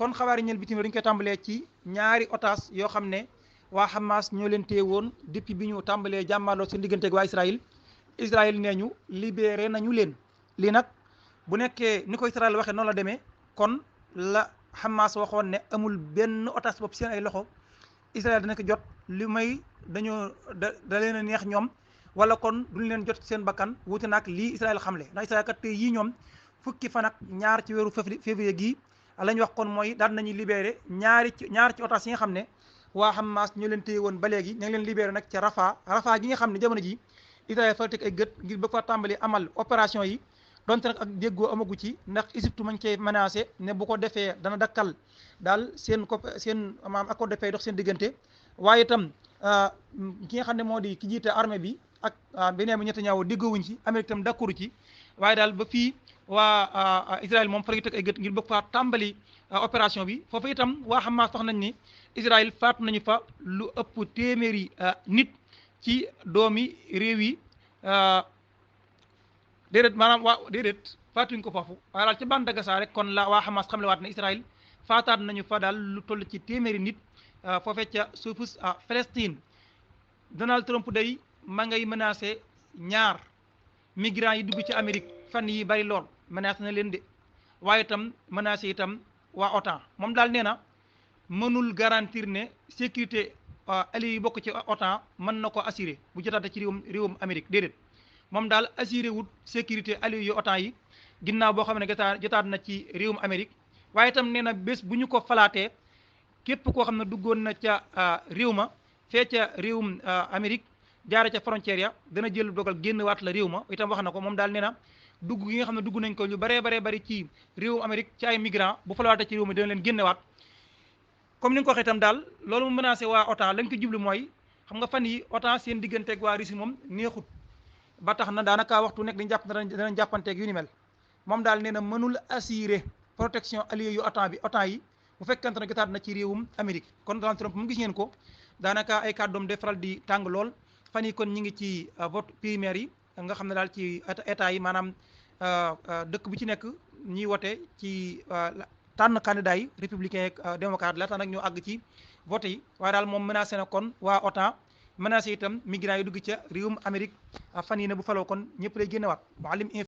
kon xabaari ñeel bitim dañu koy tàmbalee ci ñaari otage yoo xam ne waa Hamas ñoo leen téye woon depuis bi ñu tàmbalee jàmmaloo seen diggante ak waa Israël nee ñu libéré nañu leen. lii nag bu nekkee ni ko Israël waxee noonu la demee kon la Hamas waxoon ne amul benn otage bopp seen ay loxo Israël dana ko jot li may dañoo da leen a neex ñoom wala kon duñ leen jot seen bakkan wuute nag lii Israël xamle ndax Israël kat tey yii ñoom fukki fan ak ñaar ci weeru février gii la ñu wax kon mooy daan nañuy libéré ñaar ci otage yi nga xam ne waa Hamas ñoo leen téye woon ba léegi ña ngi leen libéré nag ca Rafah gi nga xam ne jamono ji Israël fa teg ay gët ngir ba fa tàmbali amal opération yi donte nag ak déggoo amagu ci ndax Égypte mañ cee menacé ne bu ko defee dana dakkal daal seen maam accord de paix dox seen diggante waaye itam ki nga xam ne moo di ki jiite armée bi ak Benyamin Netanyahu déggoowuñ ci Amérique itam d'accordu ci waaye daal ba fii waa Israël moom fa la ñu teg ay gët ngir bëgg faa tàmbali opération bi foofu itam waa Hamas wax nañ ni Israël faatu nañu fa lu ëpp téeméeri nit ci doomi réew yi déedéet maanaam déedéet faatuñ ko foofu waaye daal ci bande de Gaza rek kon la waa Hamas xamle waat ne Israël faataat nañu fa daal lu toll ci téeméeri nit foofee ca suufus Palestine. Donald Trump day ma ngay menacé ñaar migrants yi dugg ci Amérique fan yi bari lool menacé na leen de waaye itam menacé itam waa OTAN moom daal nee na mënul garantir ne sécurité alliés yi bokk ci OTAN mën na ko assurer bu jotaate ci réewum Amérique déedéet moom daal assuré wut sécurité alliés yu OTAN yi ginnaaw boo xam ne jotaat na ci réewum Amérique waaye itam nee na bés bu ñu ko falaatee képp koo xam ne duggoon na ca réew ma fee ca réewum Amérique jaare ca frontière ya dana jël dogal génn waat la réew ma itam wax na ko moom daal nee na dugg gi nga xam ne dugg nañ ko ñu baree bari ci réewum Amérique ci ay migrants bu falaatee ci réew mi dana leen génnewaat comme ni nga ko waxee itam daal loolu mu menacé waa OTAN lañ ko jublu mooy xam nga fan yi OTAN seen digganteeg waa Russie moom neexut ba tax na daanaka waxtu nekk dañu jàpp danañ jàppanteeg yu ni mel moom daal nee na mënul assurer protection alliés yu OTAN yi bu fekkente ne jotaat na ci réewum Amérique kon Donald Trump mu gis ngeen ko daanaka ay kàddoom de faral di tàng lool fan yi kon ñi ngi ci vote primaire yi nga xam ne daal ci état yi maanaam dëkk bu ci nekk ñiy wote ci tànn candidat yi républicain ak démocrate laata nag ñoo àgg ci vote yi waaye daal moom menacé na kon waa OTAN menacé itam migrants yi dugg ca réewum Amérique fan yi ne bu faloo kon ñëpp lay génnewaat